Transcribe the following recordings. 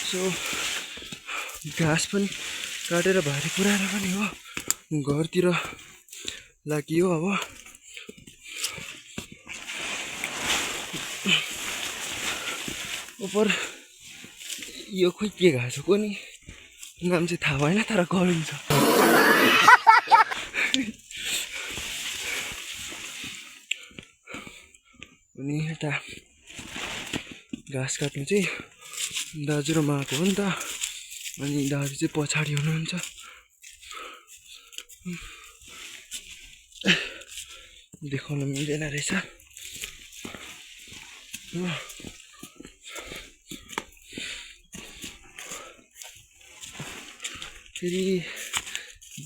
So घाँस पनि काटेर भारी पुऱ्याएर पनि हो घरतिर लागियो अब। उपर यो खोइ के घाँस हो नि नाम चाहिँ थाहा भएन तर गलिन्छ। अनि यता घाँस काट्नु चाहिँ दाजु र माको हो नि त। अनि दाजु चाहिँ पछाडि हुनुहुन्छ। देखाउन मिल्दैन रहेछ। फेरि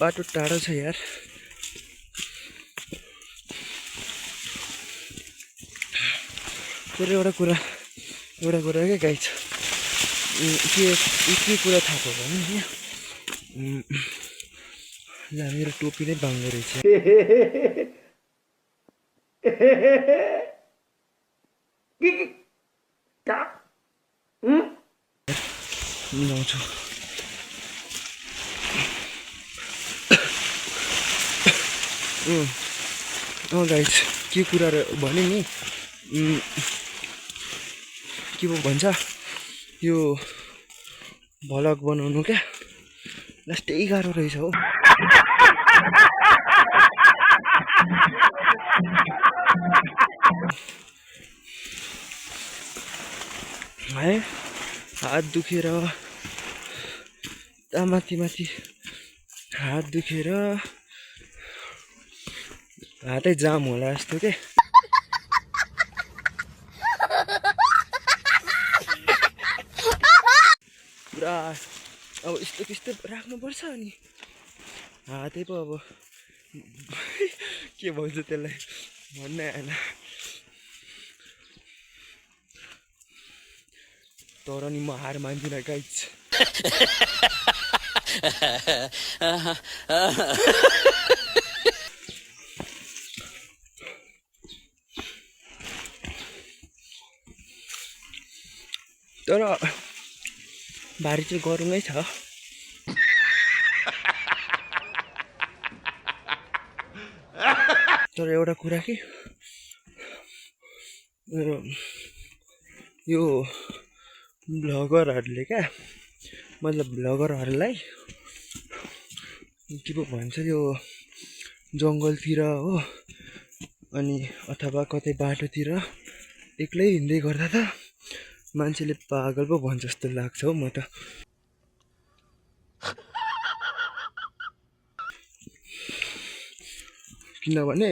बाटो टाढो छ यार। फेरि एउटा कुरा के गाई छ के कुरा थाहा भयो भने नि ला मेरो टोपी नै बाङ्गो रहेछ। मिलाउँछु। गाइस के कुरा भने नि के पो भन्छ यो भ्लग बनाउनु क्या लास्टै गाह्रो रहेछ हो। है हात दुखेर माथि हात दुखेर हातै जाम होला जस्तो के। पुरा अब यस्तो राख्नुपर्छ अनि हातै पो अब के भन्छ त्यसलाई भन्नै आएन। तर नि म हार मान्दिनँ गाइस। तर भारी चाहिँ गरौँ छ। तर एउटा कुरा कि यो भ्लगरहरूले क्या मतलब भ्लगरहरूलाई के पो भन्छ यो जङ्गलतिर हो अनि अथवा कतै बाटोतिर एक्लै हिँड्दै गर्दा त मान्छेले पागल पो भन्छ जस्तो लाग्छ हौ म त। किनभने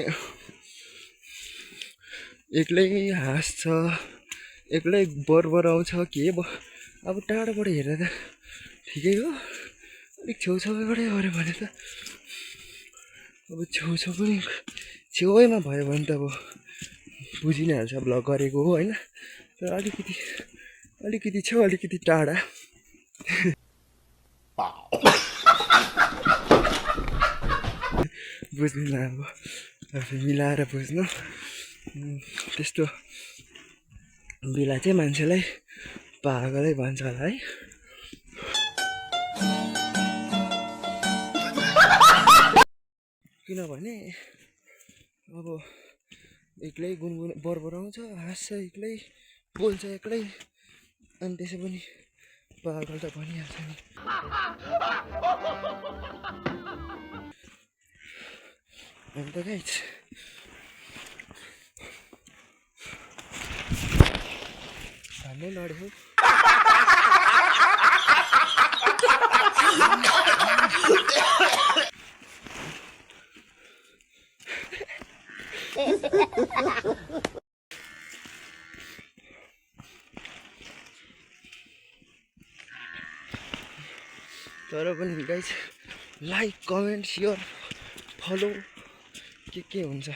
एक्लै हाँस्छ एक्लै बरबराउँछ के अब टाढोबाट हेर्दा त ठिकै हो। अलिक छेउछाउबाट गऱ्यो भने त अब छेउैमा भयो भने त अब बुझि नै हाल्छ भ्लग गरेको हो होइन। तर अलिकति छेउ अलिकति टाढा बुझ्दैन अब मिलाएर बुझ्नु। त्यस्तो बेला चाहिँ मान्छेलाई पागलै भन्छ होला है। किनभने अब एक्लै गुनगुन बरबराउँछ हाँस्छ एक्लै बोल्छ एक्लै अनि त्यसै पनि पागल त भनिहाल्छ नि। अन्त गाइस भन्नै लड्यो। तर पनि guys like comment share follow के हुन्छ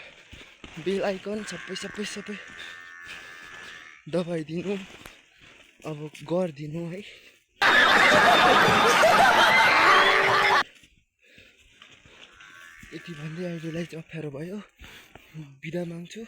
बेल आइकन सबै दबाइदिनु अब गरिदिनु है। यति भन्दै अहिलेलाई चाहिँ अप्ठ्यारो भयो बिदा माग्छु।